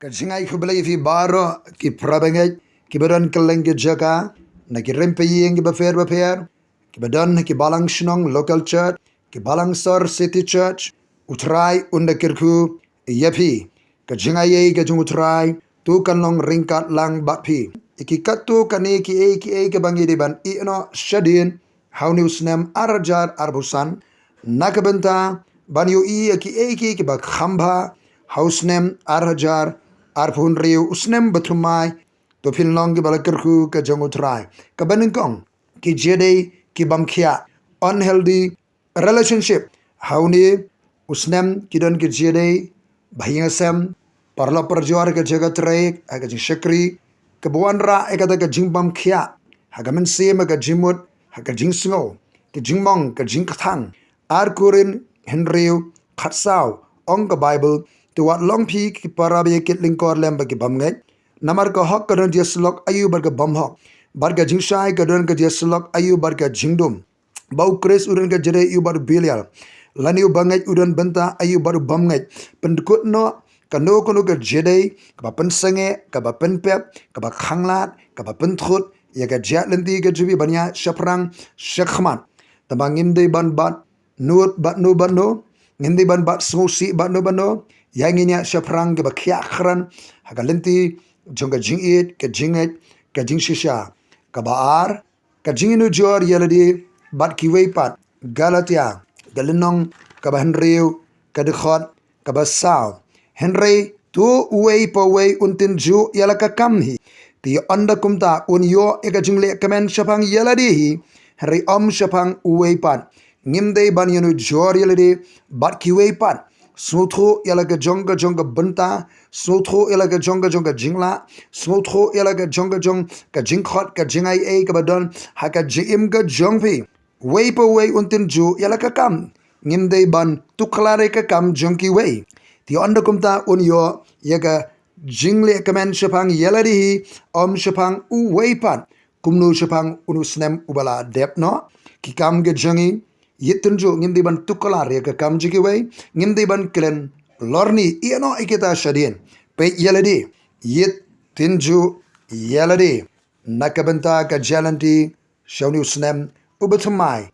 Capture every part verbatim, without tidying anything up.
Ka jingai khublei ïa phi baroh ki parabangeit kiba don kylleng ki jaka, na ki rympei ïing kiba pher bapher, kiba don ha ki balang shnong, local church, ki balang sor, city church. U Trai un da kyrkhu ïa phi. Ka jingai ei ka jong U Trai to kan long ryngkat lang bad phi. Ïa ki katto katne kiei kiei kiba ngi dei ban ïeh noh shadien ha une u snem ar hajar arphew san, na ka bynta ban ïohi ïa kiei kiei kiba kham bha ha u snem ar hajar arphew hynriew, u snem ba thymmai. To phin long kiba la kyrkhu ka jong U Trai. Kaba nyngkong, ki jingïadei ki bym khiah, unhealthy relationship. Ha une u snem ki don ki jingïadei ba ha ïing ha sem, paralok parajor, ha ka jaka trei, ha ka jingshakri, kaba wanrah ïa kata ka jingbym khiah ha ka mynsiem, ha ka jingmut, ha ka jingsngew, ka jingmong, ka jingkthang. Ar Korinth hynriew khatsaw, ong ka Baibl, to wat long phi ki para ba ïa kit lyngkor lem bad ki bymngeit. Namar ka hok ka don jingïasyllok aïu bad ka bymhok, bad ka jingshai ka don ka jingïasyllok aïu bad ka jingdum. Ba U Khrist u don ka jingïadei aïu bad u Belial, lane u bangeit u don bynta aïu bad u bymngeit. Pyndkut noh kano kano ka jingïadei kaba pynsangeh, kaba pynpep, kaba khanglad, kaba pynthut ïa ka jait lynti ka jong phi ban ïaid shaphrang shakhmat. Tangba ngim dei ban bat nud bad no bad no, ngim dei ban bat sngewsih bad no bad no. Ïa ngin ïaid shaphrang kiba khiah kren ha ka lynti jong ka jingïeit, ka jingngeit, ka jingshisha. Kaba ar, ka jingïanujor ïa lade bad kiwei pat. Galatia, ka lynnong kaba hynriew, ka dkhot kaba saw. Hynrei to uwei pa uwei un tynjuh ïa la ka kam hi. Te ynda kumta un ïoh ïa ka jingleh kmen shaphang ïa lade hi, hynrei ym shaphang uwei pat. Ngim dei ban ïanujor ïa lade bad kiwei pat. Sngewthuh ïa la ka jong ka jong ka bynta, sngewthuh ïa la ka jong ka jong ka jinglah, sngewthuh ïa la ka jong ka jong ka jingkhot, ka jingai ei kaba don ha ka jingim ka jong phi. Uwei pa uwei un tynjuh ïa la ka kam. Ngim dei ban tuklar ïa ka kam jong kiwei. Te ynda kumta un ïoh ïa ka jingleh kmen shaphang ïa lade hi, ym shaphang uwei pat. Kumno shaphang une u snem uba la dep noh? Ki kam ka jong ngi, ïeit tynjuh, ngim dei ban tuklar ïa ka kam jong kiwei, ngim dei ban kren lorni, ïeh noh ïa kita shadien. Peit ïa lade, ïeit tynjuh ïa lade. Na ka bynta ka jingïaid lynti sha une u snem uba thymmai.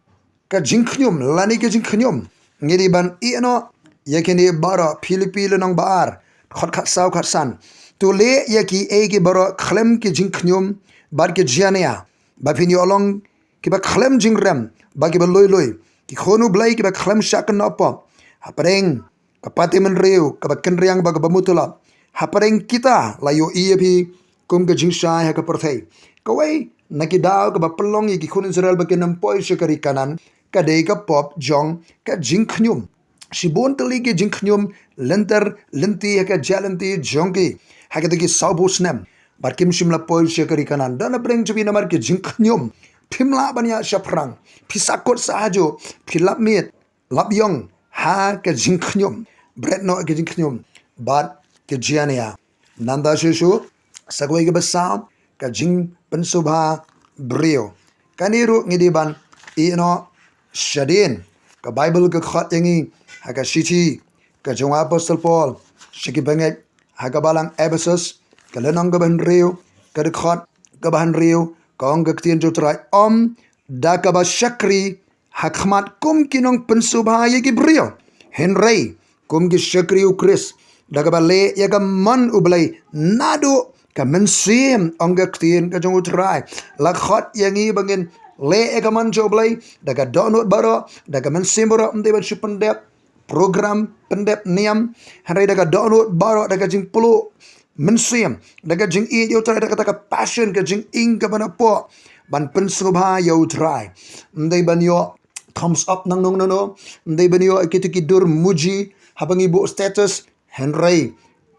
Ka jingkhñium, lane ka jingkhñium. Ngi dei ban ïeh noh ïa kine baroh, Philippi lynnong ba ar, dkhot khatsaw khatsan. To leh ïa kiei kiei baroh khlem ki jingkhñium bad ki jingïania, ba phin ïoh long kiba khlem jingrem bad kiba lui lui, ki khun U Blei kiba khlem shah kynnoh pop. Hapdeng ka party mynriew, kaba kynriang bad kaba mutulop, hapdeng kita la ïohi ïa phi kum ka jingshai ha ka pyrthei. Kawei na ki daw kaba pynlong ïa ki khun Israel ba kin ym poi sha ka ri Kanaan ka dei ka pop jong ka jingkhñium. Shibun tylli ki jingkhñium lynter lynti ha ka jingïaid lynti jong ki ha kita ki sawphew snem, bad kim shym la poi sha ka ri Kanaan. Don hapdeng jong phi namar ki jingkhñium. Phim lah ban ïaid shaphrang. Phi sahkut sahajuh. Phi lap miet lap ïong ha ka jingkhñium. Bret noh ka jingkhñium bad ka jingïania. Nangta shuh shuh, sa kawei kaba saw, ka jingpynsngewbha briew. Kane ruh ngi dei ban ïeh noh shadien. Ka Baibl ka khot ïa ngi ha ka shithi ka jong u Apostol Paul sha ki bangeit ha ka balang Ephesus, ka lynnong kaba hynriew, ka dkhot kaba hynriew, ka ong ka ktien jong U Trai, ym da kaba shakri ha khmat kum ki nongpynsngewbha ïa ki briew, hynrei kum ki shakri U Khrist, da kaba leh ïa ka mon U Blei naduh ka mynsiem, ong ka ktien ka jong U Trai. La khot ïa ngi ba ngin leh ïa ka mon jong U Blei da ka dohnud baroh, da ka mynsiem baroh. Ym dei ban shu pyndep program, pyndep niam, hynrei da ka dohnud baroh, da ka jingpluh mynsiem, da ka jingïeit ïa U Trai, da kata ka passion, ka jingïeng kaba napoh ban pynsngewbha ïa U Trai. Ym dei ban ïoh thumbs up nangno nangno, ym dei ban ïoh kita ki dur muji haba ngi buh status, hynrei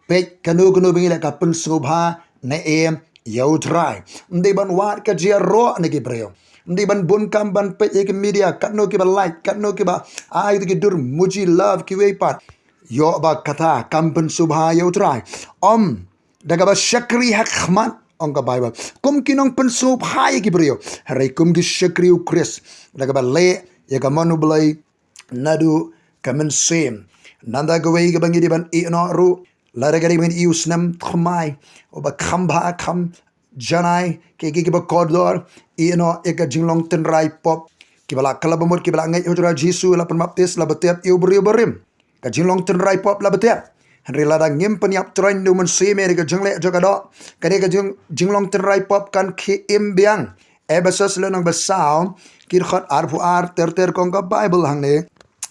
peit kano kano ba ngi leh ka pynsngewbha ne em ïa U Trai. Ym dei ban wad ka jingïaroh na ki briew. Ym dei ban bun kam ban peit ïa ki media, katno kiba like, katno kiba ai kita ki dur muji, love, kiwei pat. Ïoh ba kata kam pynsngewbha ïa U Trai. Ym da kaba shakri ha khmat, ong ka Baibl, kum ki nongpynsngewbha ïa ki briew, hynrei kum ki shakri U Khrist, da kaba leh ïa ka mon U Blei naduh ka mynsiem. Nangta kawei kaba ngi dei ban ïeh noh ruh, Lada ka dei ban ïohi u snem thymmai uba kham bha kham janai, ki ki kiba kordor, ïeh noh ïa ka jinglong tynrai pop. Kiba la kylla bamut, kiba la ngeit ha u Trai Jisu, la pynbaptis, la btep ïa u briew barim, ka jinglong tynrai pop la btep. Hynrei lada ngim pynïap tyrwa da u Mynsiem, ïa ka jingleh jong ka doh, ka dei ka jing, jinglong tynrai pop kan khie im biang. Ephesos lynnong ba saw, ki dkhot arphew ar, ter ter ka ong ka Baibl hangne,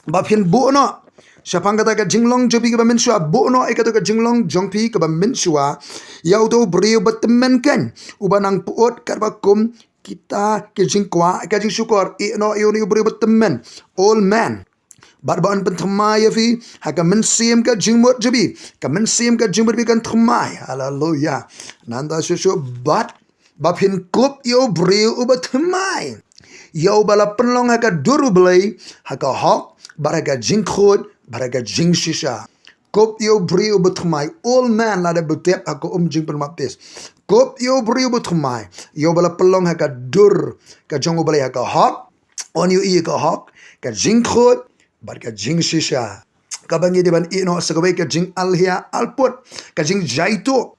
ba phin buh noh shaphang kata ka jinglong jong phi kaba mynshuwa, buh noh ïa kata ka jinglong jong phi kaba mynshuwa ïa uta u briew ba tymmen keiñ, uba nang pyut katba kum kita ki jingkwah, ka jingshukor. Ïeh noh ïa une u briew ba tymmen, old man. Bad ba yn pynthymmai ïa phi ha ka mynsiem ka jingmut jong phi. Ka mynsiem ka jingmut jong phi kan thymmai. Haleluya. Nangta shuh shuh bad ba phin kup ïa u briew uba thymmai, ïa uba la pynlong ha ka dur U Blei, ha ka hok, bad ha ka jingkhuid, bad ha ka jingshisha. Kup ïa u briew uba thymmai, old man, lada btep ha ka um jingpynbaptis. Kup ïa u briew uba thymmai, ïa uba la pynlong ha ka dur ka jong U Blei, ha ka hok, yn ïohi ïa ka hok, ka jingkhuid, bad ka jingshisha. Kaba ngi dei ban ïeh noh sa kawei, ka jingalhia alput, ka jingjaituh.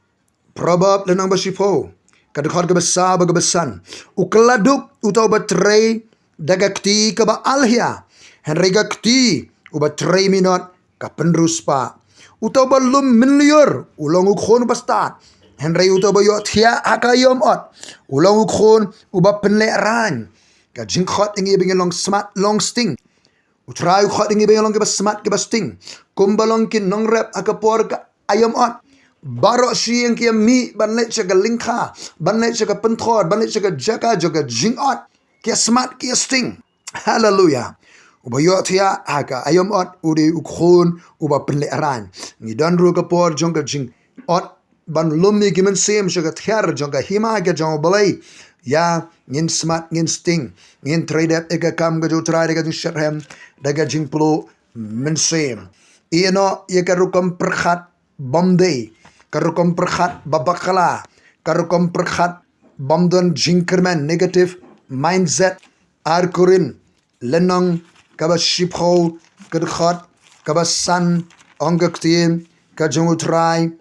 Proverb lynnong ba shiphew, ka dkhot kaba saw bad kaba san. U kylla duk uta uba trei da ka kti kaba alhia, hynrei ka kti uba trei minot ka pynriewspah. Uta uba lum mynlyiur u long u khun uba stad, hynrei uta uba ïohthiah ha ka aïom ot u long u khun uba pynlehraiñ. Ka jingkhot ïa ngi ba ngin long smart, long sting. U Trai u khot ïa ngi ba ngin long kiba smart, kiba sting. Kumba long ki nongrep ha ka por ka aïom ot, baroh shi ïing ki ïa mih ban leit sha ka lyngkha, ban leit sha ka pynthor, ban leit sha ka jaka jong ka jingot. Ki ïa smart, ki ïa sting. Haleluya. Uba ïohthiah ha ka aïom ot u dei u khun uba pynlehraiñ. Ngi don ruh ka por jong ka jingot ban lum ïa ki mynsiem sha ka thiar jong ka hima ka jong U Blei. Ïa, ngin smart, ngin sting, ngin trei dep ïa ka kam ka jong U Trai da ka jingshitrhem, da ka jingpluh mynsiem. Ïeh noh ïa ka rukom pyrkhat bym dei, ka rukom pyrkhat ba bakla, ka rukom pyrkhat bym don jingkyrmen, negative mindset. Ar Korinth lynnong kaba shiphew, ka dkhot kaba san, ong ka ktien ka jong U Trai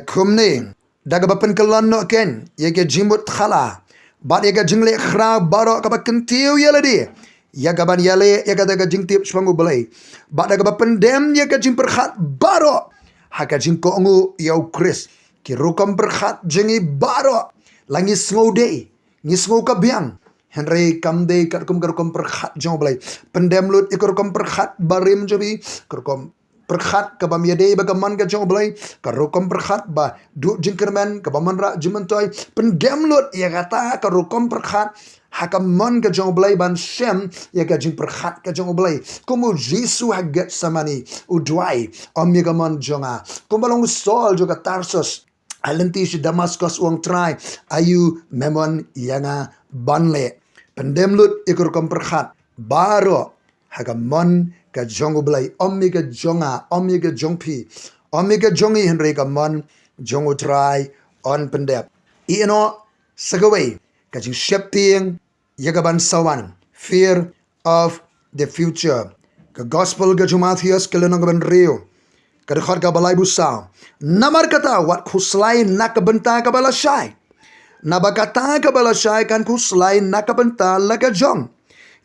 kumne: Da kaba pynkyllon noh keiñ ïa ka jingmut khala bad ïa ka jingleh khraw baroh, kaba kyntiew ïa lade ïa kaban ïaleh ïa kata ka jingtip shaphang U Blei, bad da kaba pyndem ïa ka jingpyrkhat baroh ha ka jingkohnguh ïa U Khrist. Ki rukom pyrkhat jong ngi baroh, la ngi sngew dei, ngi sngew ka biang, hynrei kam dei katkum ka rukom pyrkhat jong U Blei. Pyndem lut ïa ka rukom pyrkhat barim jong phi, ka rukom pyrkhat kabym ïadei bad ka mon ka jong U Blei, ka rukom pyrkhat ba duh jingkyrmen, kaba wanrah jingmyntoi. Pyndem lut ïa kata ka rukom pyrkhat ha ka mon ka jong U Blei ban shem ïa ka jingpyrkhat ka jong U Blei. Kum u Jisu ha Gethsemane, u duwai, ym ïa ka mon jong nga, kumba long u Saul jong ka Tarsus ha lynti sha Damascus, u ong, Trai, aïu me mon ïa nga ban leh? Pyndem lut ïa ka rukom pyrkhat baroh ha ka mon ka jong U Blei, ym ïa ka jong nga, ym ïa ka jong phi, ym ïa ka jong ngi, hynrei ka mon jong U Trai yn pyndep. Ïeh noh sa kawei, ka jingsheptieng ïa kaban sa wan, fear of the future. Ka Gospel ka jong u Mathaios, ka lynnong kaba hynriew, ka dkhot kaba laiphew saw: Namar kata, wat khuslai na ka bynta kaba lashai, naba kata kaba lashai kan khuslai na ka bynta la ka jong.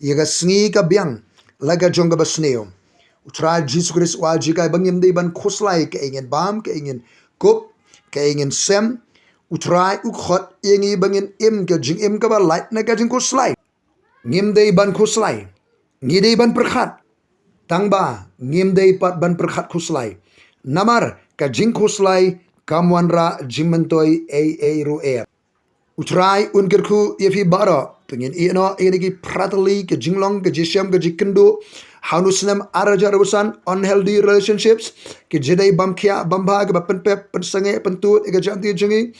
Ïa ka sngi ka biang la ka jong kaba sniew. U Trai Jisu Khrist u ai jinghikai ba ngim dei ban khuslai kaei ngin bam, kaei ngin kup, kaei ngin sem. U Trai u khot ïa ngi ba ngin im ka jingim kaba lait na ka jingkhuslai. Ngim dei ban khuslai. Ngi dei ban pyrkhat. Tangba ngim dei pat ban pyrkhat khuslai. Namar ka jingkhuslai kam wanrah jingmyntoi ei ei ruh em. U Trai un kyrkhu ïa phi baroh. To ngin ïeh noh ïa kine ki pyrthei, ka jinglong, ka jingshem, ka jingkynduh ha une u snem ar hajar arphew san, unhealthy relationships, ki jingïadei bym khiah bym bha, kiba pynpep pynsangeh pyntud ïa ka jaitbynriew jong ngi.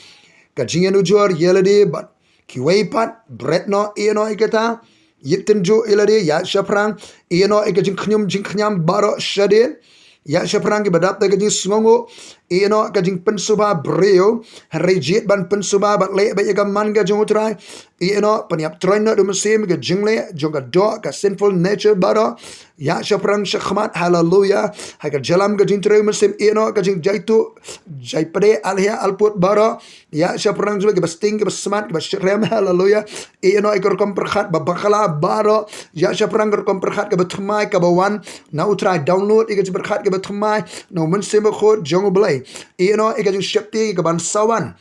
Ka jingïanujor ïa lade bad kiwei pat, bret noh, ïeh noh ïa kata. Ïeit tynjuh ïa lade, ïaid shaphrang, ïeh noh ïa ka jingkhñium jingkhñiam baroh shadien. Ïaid shaphrang kiba dap da ka jingsngewnguh, Ïeh noh ka jingpynsuba briew, hynrei jied ban pynsuba bad leh beit ïa ka man ka jong U Trai. Ïeh noh, pynïap troiñ noh da U Mynsiem ka jingleh jong ka doh, ka sinful nature baroh. Ïaid shaphrang shakhmat, haleluya, ha ka jingïalam ka jingtrei U Mynsiem. Ïeh noh ka jingjaituh jaipdeh, alhia alput baroh. Ïaid shaphrang jong kiba sting, kiba smat, kiba syriem, haleluya. Ïeh noh ïa ka rukom pyrkhat ba bakla baroh. Ïaid shaphrang ka rukom pyrkhat kaba thymmai kaba wan na U Trai. Download ïa ka jingpyrkhat kaba thymmai na U Mynsiem Bakhuid jong U Blei. Ïeh noh ïa ka jingsheptieng kaban sa wan,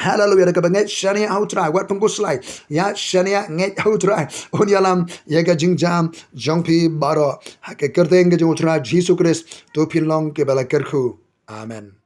haleluya, da kaba ngeit shaniah ha U Trai. Wat pynkuslai, ïaid shaniah, ngeit ha U Trai, un ïalam ïa ka jingjam jong phi baroh. Ha ka kyrteng ka jong U Trai Jisu Khrist to phin long kiba la kyrkhu. Amen.